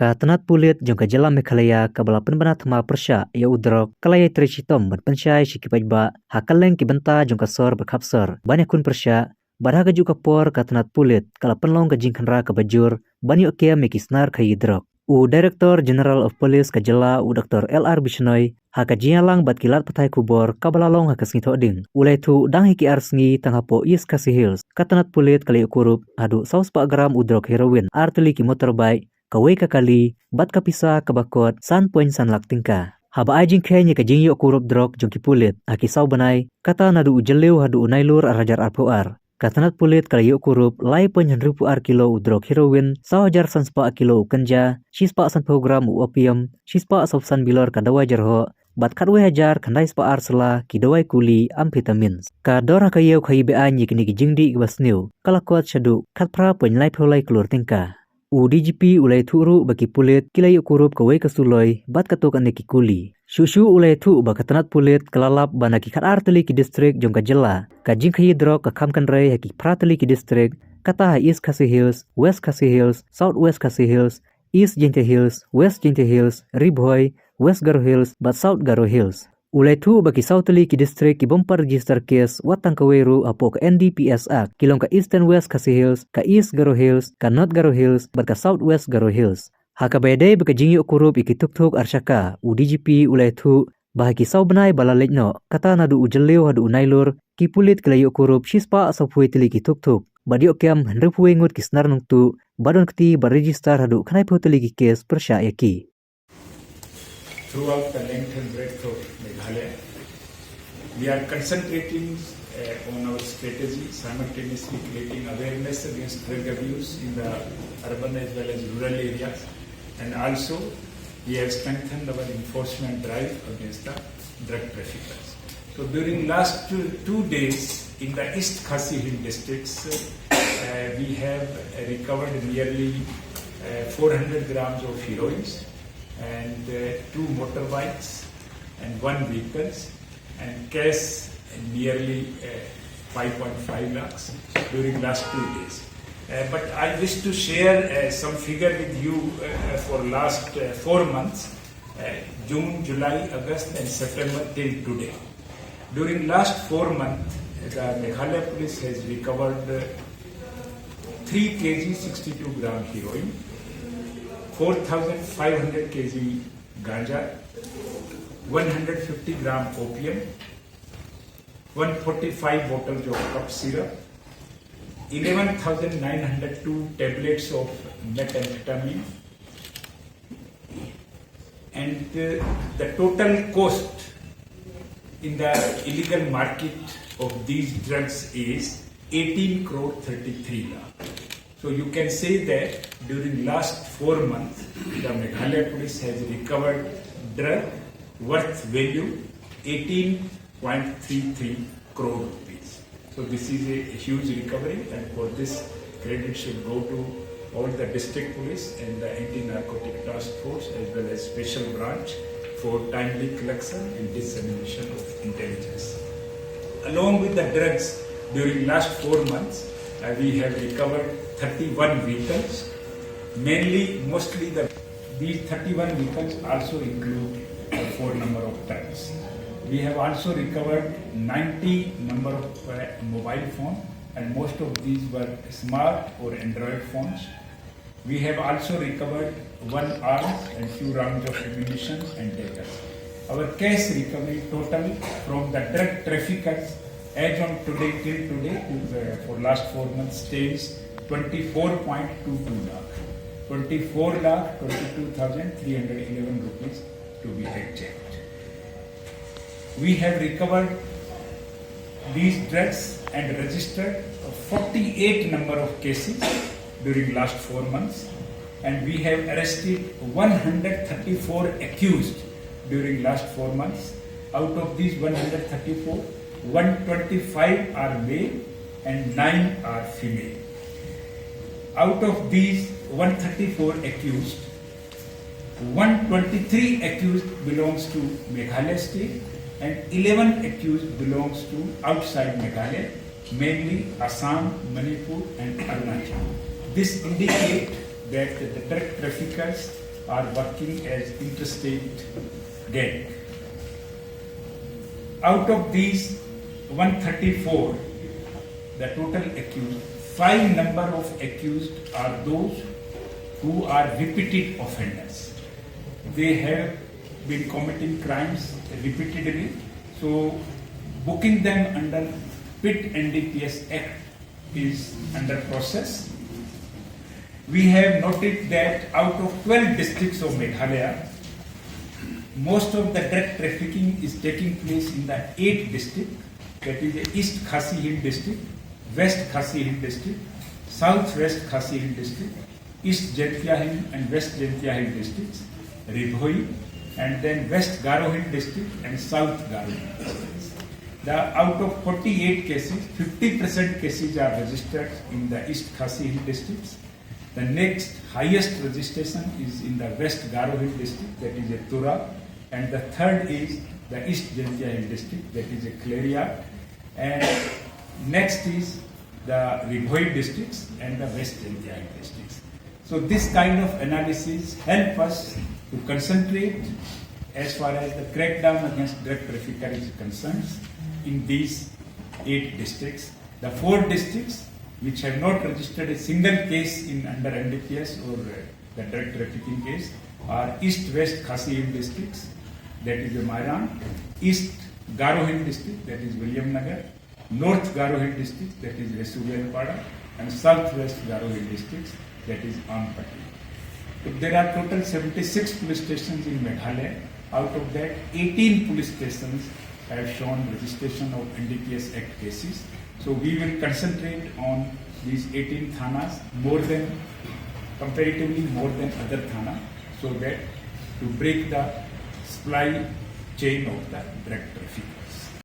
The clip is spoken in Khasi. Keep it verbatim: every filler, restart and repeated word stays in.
Ka tnat pulit jong ka jylla Meghalaya kaba la pynbna thma pyrshah ïa u drok ka la ïai trei shitom ban pynshai sha ki paidbah ha kylleng ki bynta jong ka sor bad khapsor ban ïakhun pyrshah, bad ha kajuh ka por ka tnat pulit ka la pynlong ka jingkhynra kaba jur ban ïoh kem ïa ki snar khaïi drok. U Director General of Police ka jylla, u Doctor L R Bishnoi, ha ka jingïalang bad ki lad pathai khubor kaba la long ha ka sngi Thohdieng, u la ïathuh, dang hi ki ar sngi tang hapoh East Khasi Hills ka tnat pulit ka la ïoh kurup haduh saw spah gram u drok heroin, ar tylli ki motorbike, kawei ka kali, bad ka pisa kaba kot san point san lak tyngka. Haba ai jingkheiñ ïa ka jingïoh kurup drok jong ki pulit ha ki saw bnai, kata naduh u Jylliew haduh u Nailur ar hajar arphew ar, ka tnat pulit ka la ïoh kurup lai point hynriewphew ar kilo u drok heroin, saw hajar san spah kilo u ganja, shi spah sanphew gram u opium, shi spah saw san bilor ka dawai jarhoh, bad khatwei hajar khyndai spah ar sla ki dawai kuli amphetamines. Ka dor ha ka ïew khaïi be-aiñ ïa kine ki jingdih kiba sniew ka la kot shaduh khatphra point laiphew lai klur tyngka. U D G P u la ïathuh ruh ba ki pulit ki la ïoh kurup kawei ka suloi bad katto katne ki kuli. Shuh shuh u la ïathuh ba ka tnat pulit ka la lap ba na ki khatar tylli ki distrik jong ka jylla, ka jingkhaïi drok ka kham kynrei ha ki phra tylli ki distrik, kata ha East Khasi Hills, West Khasi Hills, South West Khasi Hills, East Jaintia Hills, West Jaintia Hills, Ri Bhoi, West Garo Hills bad South Garo Hills. U la ïathuh ba ki saw tylli ki distrik ki bym pat register case wat tang kawei ruh hapoh ka N D P S Act ki long ka Eastern West Khasi Hills, ka East Garo Hills, ka North Garo Hills bad ka South West Garo Hills. Ha kaba ïadei bad ka jingïoh kurup ïa ki tuk tuk ar shaka, u D G P u la ïathuh ba ha ki saw bnai ba la leit noh, kata naduh u Jylliew haduh u Nailur, ki pulit ki la ïoh kurup shi spah sawphew tylli ki tuk tuk, bad ïoh kem hynriewphew ngut ki snar nongtuh, bad don kti bad register haduh khyndaiphew tylli ki case pyrshah ïa ki. Throughout the length and breadth of Meghalaya, we are concentrating uh, on our strategy, simultaneously creating awareness against drug abuse in the urban as well as rural areas. And also, we have strengthened our enforcement drive against the drug traffickers. So during last two, two days in the East Khasi Hill districts, uh, we have recovered nearly uh, four hundred grams of heroin and uh, two motorbikes and one vehicles and cash nearly uh, five point five lakhs during last two days. Uh, but I wish to share uh, some figure with you uh, for last uh, four months, uh, June, July, August and September till today. During last four months, the Meghalaya police has recovered uh, three K G sixty-two gram heroin, four thousand five hundred K G ganja, one hundred fifty gram opium, one forty-five bottles of cough syrup, eleven thousand nine hundred two tablets of methamphetamine, and uh, the total cost in the illegal market of these drugs is eighteen crore thirty-three lakh. So you can say that during last four months, the Meghalaya police has recovered drug worth value eighteen point three three crore rupees. So this is a huge recovery, and for this credit should go to all the district police and the anti-narcotic task force as well as special branch for timely collection and dissemination of intelligence. Along with the drugs, during last four months, uh, we have recovered thirty-one vehicles, mainly mostly the these thirty-one vehicles also include the four number of trucks. We have also recovered ninety number of uh, mobile phone, and most of these were smart or Android phones. We have also recovered one arms and few rounds of ammunition and daggers. Our cash recovery total from the drug traffickers as on today, till today, to, uh, for last four months, stands twenty-four point two two lakh, twenty-four lakh twenty-two thousand three hundred eleven rupees to be exact. We have recovered these drugs and registered forty-eight number of cases during last four months, and we have arrested one hundred thirty-four accused during last four months. Out of these one hundred thirty-four, one twenty-five are male and nine are female. Out of these one thirty-four accused, one twenty-three accused belongs to Meghalaya state and eleven accused belongs to outside Meghalaya, mainly Assam, Manipur and Arunachal. This indicates that the drug traffickers are working as interstate gang. Out of these one thirty-four, the total accused, five number of accused are those who are repeated offenders. They have been committing crimes repeatedly, so booking them under P I T N D P S Act is under process. We have noted that out of twelve districts of Meghalaya, most of the drug trafficking is taking place in the eight district, that is the East Khasi Hill District, West Khasi Hill District, South West Khasi Hill District, East Jaintia Hills and West Jaintia Hills districts, Ri Bhoi, and then West Garo Hills District and South Garo Hills Districts. The out of forty-eight cases, fifty percent cases are registered in the East Khasi Hill Districts. The next highest registration is in the West Garo Hills District, that is a Tura, and the third is the East Jaintia Hills District, that is a Khliehriat, and next is the Ri Bhoi districts and the West Jaintia Hills Districts. So this kind of analysis help us to concentrate as far as the crackdown against drug trafficker is concerned in these eight districts. The four districts which have not registered a single case in under N D P S or uh, the drug trafficking case are East West Khasi Hill districts, that is the Mairang, East Garo Hill district, that is Williamnagar, North Garo Hill district, that is Resurialpara, and South West Garo Hill districts, that is Ampati. So there are total seventy-six police stations in Meghalaya. Out of that, eighteen police stations have shown registration of N D P S Act cases. So we will concentrate on these eighteen thanas more than, comparatively more than other thanas, so that to break the supply chain of the drug trafficking.